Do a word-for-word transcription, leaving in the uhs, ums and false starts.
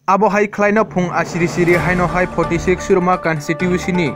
Abo hai khlaino phung asiri siri haino hai forty six Surma constituency ni